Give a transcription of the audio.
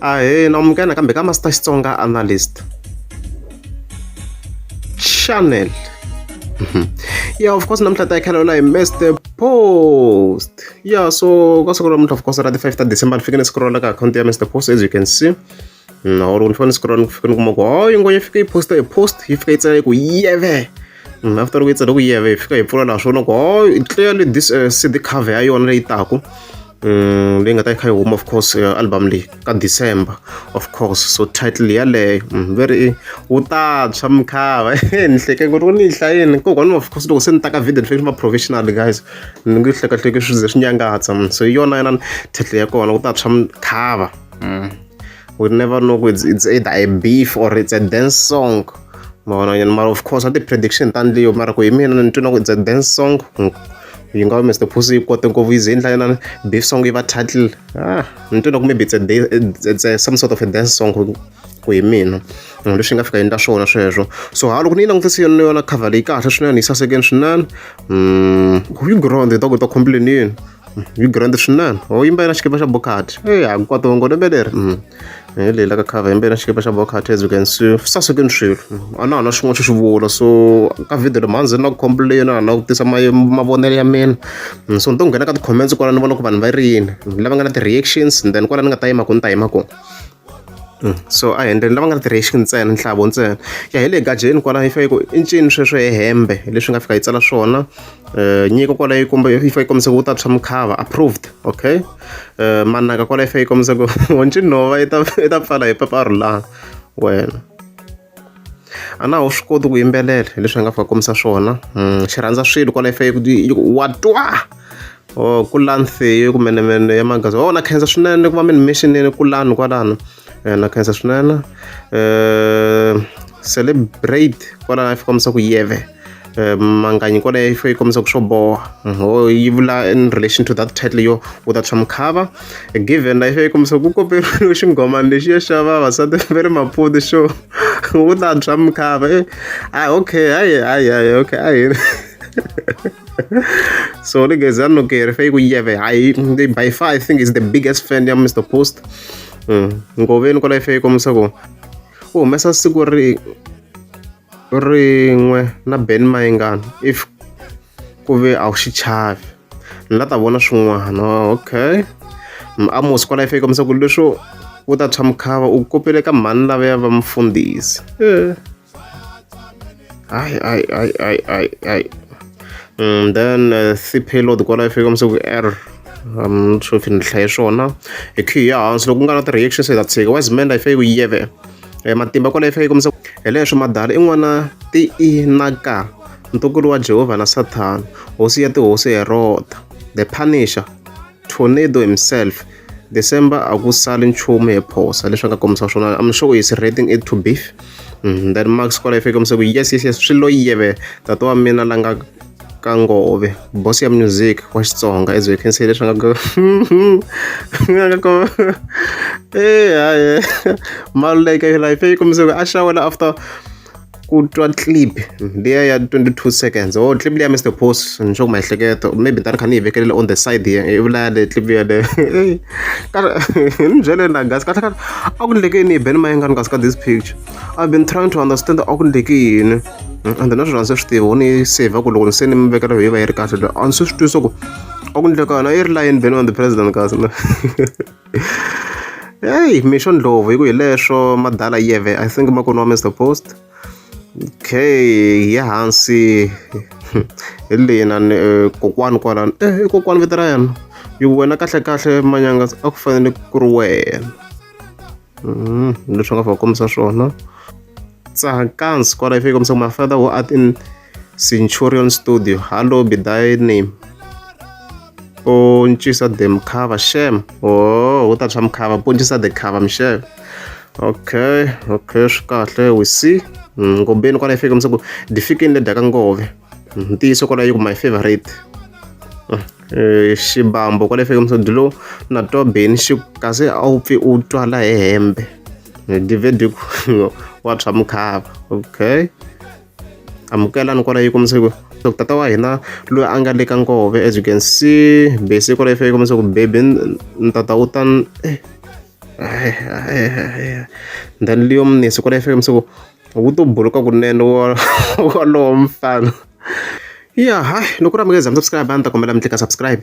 Ahee, na amukela nakambe ka Master Xitsonga Analyst Channel. Yeah, of course namuntlha ta hi khalela hi Mr Post. Yeah, so ka siku ra namuntlha, of course, ra ti 5 ta December, ni fike ni scrolla ka akhawunti ya Mr Post, as you can see. Or ni fane ni scrolla, ni fike ni kuma ku hayi, ngwenya yi fike yi posta hi post, yi fika yi tsala yi ku yeve. After loko yi tsale ku yeve, hi fika hi pfula laha swona ku hayi, clearly this CD cover ya yona leyi taku, leyi nga ta yi kha yi huma, of course, album leyi ka December, of course. So title yaleyo ve ri wu ta tshwa mukhava. Ni hleke ku ri ni yi hlayeni kokwani. Of course, loko se ni ta ka video, ni fanekele ni va professional, guys, ni nge hlekahleki swi ze swi nyangatsa. So hi yona yona title ya kona, wu ta tshwa mukhava. We never know, it's either a beef or it's a dance song, mavona nyana. Mara of course a ti-prediction ta ndliyo, mara ku hi mina ni twa na ku it's a dance song. Yi nga va Mr Post yi kote ngopfu yi ze yi endla yona beef song yi va title. Ah, ni twa na ku maybe it's a some sort of a dance song, ku hi mina leswi nga fika endla swona sweswo. So ha loko ni yi langutise yona yona cover leyi kahle swinene, yi sasekeni swinene. Yi grand hi ta ku ta complain yini, yi grand swinene. Ho yimba na xikipa xa bokati e hinkwato lembe leri hi leyi la ka cover, yimbe na xikipa xa bokati, as you can see, sasekeni swilo. A na ha na xin'wana xo xi vula. So ka video leyi mhandzi na ku complain, a na ku tisa mavonelo ya mina. So ni to nghena ka ti-comments kwala, ni vona ku vanhu va ri yini lava nga na ti-reactions, and then kwala ni nga ta yima ku ni ta yima kona. So a hi endleni lava nga na ti-reaction ntsena, nhlavo ntsena ya hi le gajeni kwala. Yi fike ku i ncini sweswo hi hembe leswi nga fika yi tsala swona. Nyiko kwala yi komba, yi fika yi kombisa ku wu ta tshwa mukhava, approved, okay. Manaka kwala yi fika yi kombisa ku honci nhova yi ta pfala hi papa wena a na ha swi koti ku yimbelela hi leswi a nga fika kombisa swona. Xi rhandza swilo kwala yi fike yi ku wa twa. Oh, kulani feyo ku menemene ya magaza. Oh, na khensa swinene ku va mi ni mentionini kulani kwalano. Na khensa swinene. Celebrate kwala yi kombisa ku yeve. Manganyi kwala yi yi kombisa ku swo boha. Oh, yi vula in relation to that title yo u ta tshwa mukhava. Given la yi yi kombisa ku koperiwe xinghomani lexiya xa vavasati va ri Maputi xo wu ta tshwa mukhava. Ah, okay, hayi hayi hayi, okay, ahi. So ni Gezani Nokeri fe ku yeve hayi, by far I think is the biggest fan ya Mr Post. Ngoveni kwala yi fe yi kombisa ku u humesa siku ri rin'we na Ben Mayengani, if ku ve a wu xi chavi ni la ta vona swin'wana. Okay, Amos kwala yi fe yi kombisa ku leswo wu ta tshwa mukhava u kopele ka mhani lavaya va mufundhisi. Hayi hayi hayi hayi hayi hayi. Then the payload kwala yi fika kombisa ku r, I'm not sure if ni hlaye swona hi key ya hansi. Loko ku nga na ti-reactions hi ta tshika. Wise man yi fike ku yeve. Matimba kwala yi fike kombisa hi leswo madala i n'wana ti i na ka ntukulu wa Jehovah na Satan, hosi ya tihosi Heroda the Punisher, Tornado himself. December a ku sali nchumu hi phosa leswi nga kombisa swona. I'm sure is rating it to beef. Then Max kwala yi fike kombisa ku yes, swi lo yeve tata wa mina la nga ka ngove, boss ya music wa Xitsonga, as you can see leswi nga ko. Eh, hayi, Maluleke la yi fike yi kombisa ku a xawela after ku twa clip liya ya 22 seconds. Oh, clip liya Mr Post, ni sure ku miehleketo maybe ta ni kha ni yi vekelela on the side here, i vula yale clip yaleyo. Ni byele na guys, kahle kahle a ku ndleke yini hi Ben Mayengani kasi ka this picture? I've been trying to understand a ku ndleke yini, and then naswona se swi tivi ni save ku loko se ni mi vekela yi va yi ri kahle. A ni se swi twisa ku a ku ndleka yona yi ri layeni Ben on the president kasi. Hey, Misho Ndlovu hi ku hi leswo madala yeve, I think makoni wa Mr Post. Okay, ya hansi hi lena kokwani kwalano. Eh, i kokwani vito ra yena yi wena kahle kahle manyanga a ku fanele ku ri wena. Leswi nga fika kombisa swona. Tsakans kwala yi fike kombisa my father who art in Centurion Studio, hello be thy name. Poncisa the mkhava shem. Oh, wu ta tshwa mkhava, poncisa the khava mshem. Okay, swi kahle, we see. Ngobeni kwala yi fike kombisa ku difikini le dyaka ngove. Ntiyiso kwala yi ku my favorite. Xibambo kwala yi fike kombisa dilo na twa beni xi kasi a wu pfi u twala hi hembe divedi ku wa tshwa mukhava. Okay, amukelani kwala yi kombisa ku tata wa hina loyi a nga le ka ngove, as you can see. Bese kwala yi fike kombisa ku baby ntata u ta eh. Then Leo Mnisi kwala FM se ku wu to buluka kunene wolowo mfana. Ya hayi loko ri amukeza mi subscribe a ni ta kombela mi tlika subscribe.